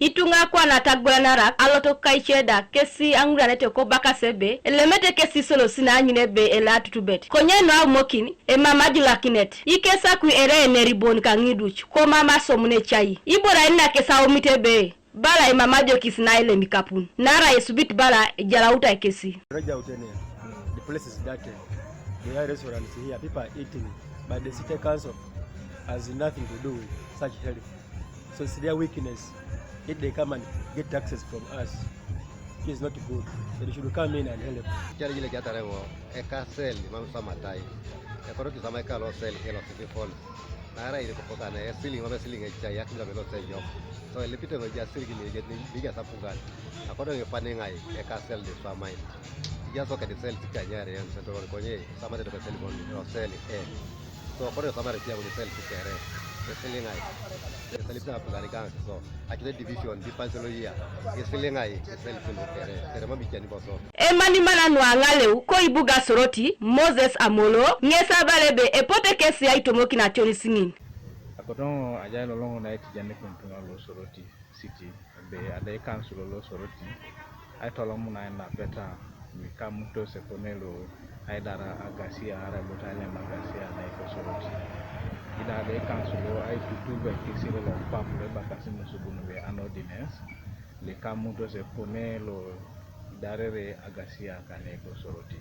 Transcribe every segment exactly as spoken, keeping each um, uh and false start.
Ituŋa kwana tagwelanarak alotok kaiceda kesi aŋuranete kobakasi ebe elemete kesi solosi naanyun ebe ela tutubet. Konye nuaumokin emam ajulakinet, ikesakwi ere eneribon kaŋiduc komam asomun ecai. Ibore ainakes aomit ebe bala emam ajokis nailem ikapun, naarai esubit bala ejalautai kesi. Reach out anywhere. The place is dirty. There are restaurants here, people are eating, but the city council has nothing to do with such health. So it's their weakness. Yet they come and get taxes from us. It is not good. So they should come in and help. Cari jile jatare wo eka sel imam samatai. Ekoro kisama eka lo sel ke lo sisi fol. Nara ile kopoka na e siling mame siling e chai yak mame lo sel yok. So ele pite no ja siling ni je ni ja sapugan. Akodo nge pani ngai eka sel de swamai. Ja so ka de sel tika nyare yan sento konye samate do ka sel bon lo sel e. So akodo samare tia ko de sel tikere. E siling ai. E sel pita pugan kan so. Akite division di panselo yia. E siling ai e sel pita kere. Kere mami kiani boso. Emanimana nuaŋaleu koibuga Soroti Moses Amolo ŋes abala ebe epote kesi aitomokin ationis ŋin. Akotoŋo ajai loloŋo naitijanikin ituŋa lo Soroti City ebe adai kansulo lo Soroti aitolomun ainapeta nikamutos epone lo aidara agasia arai boto ailem agasia naiko Soroti. Ida adai kansulo aitutub ekisire lo pap lo ebakasi musubun be an ordinance likamutos epone lo idarere agasia kane ko Soroti.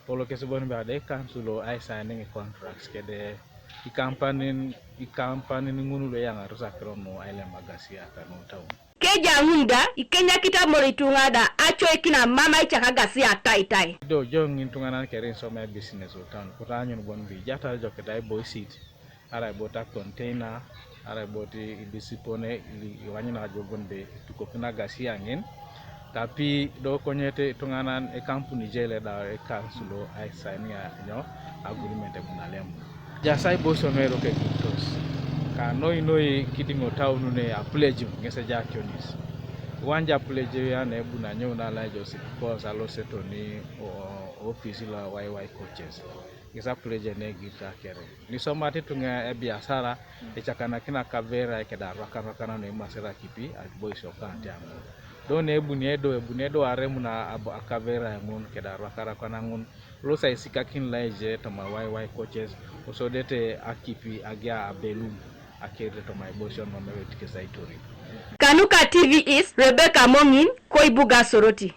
Polo kes bon be ade council lo aisainiŋ contracts kede ikampanin ikampanin ŋun lo eyaŋaros akiro nu ailem agasia kanu town. Keja ŋun da ikenyakit amor ituŋa da acoikin amam aicak agasia taitai. Do jo ŋin tuŋanan kere isomea business o town kutaanyun bon bi jatar jo kedai boisit arai bot a container, arai bot idisipone iwanyina ajogon be itukokina gasia ŋin. Tapi do konyete ituŋanan ekampuni jele da ekansulo aisaini nyo agreement emunalem. Jasai boso nuero kegutos ka noi noi kidiŋo taunune apulejim ŋes ejationis. Iwanja apulejim yana ebuna nyou nalaejo sipikos alosetoni ofis lo waiwai coaches. Ŋes apulejim negirita kere. Nisomata ituŋa ebiasara ecakanakin akaverai keda arwakanwakan noimasira kipi akiboisio kaanti aŋun. Do nebuni edo ebuni edo aremun akaverai ŋun keda arwakanwakan ŋun losa isikakin laije toma waiwai coaches osodete akipi agia abelum akerite toma ibosion mamewet kes aitori. Kanuka T V East, Rebecca Moŋin, koibuga Soroti.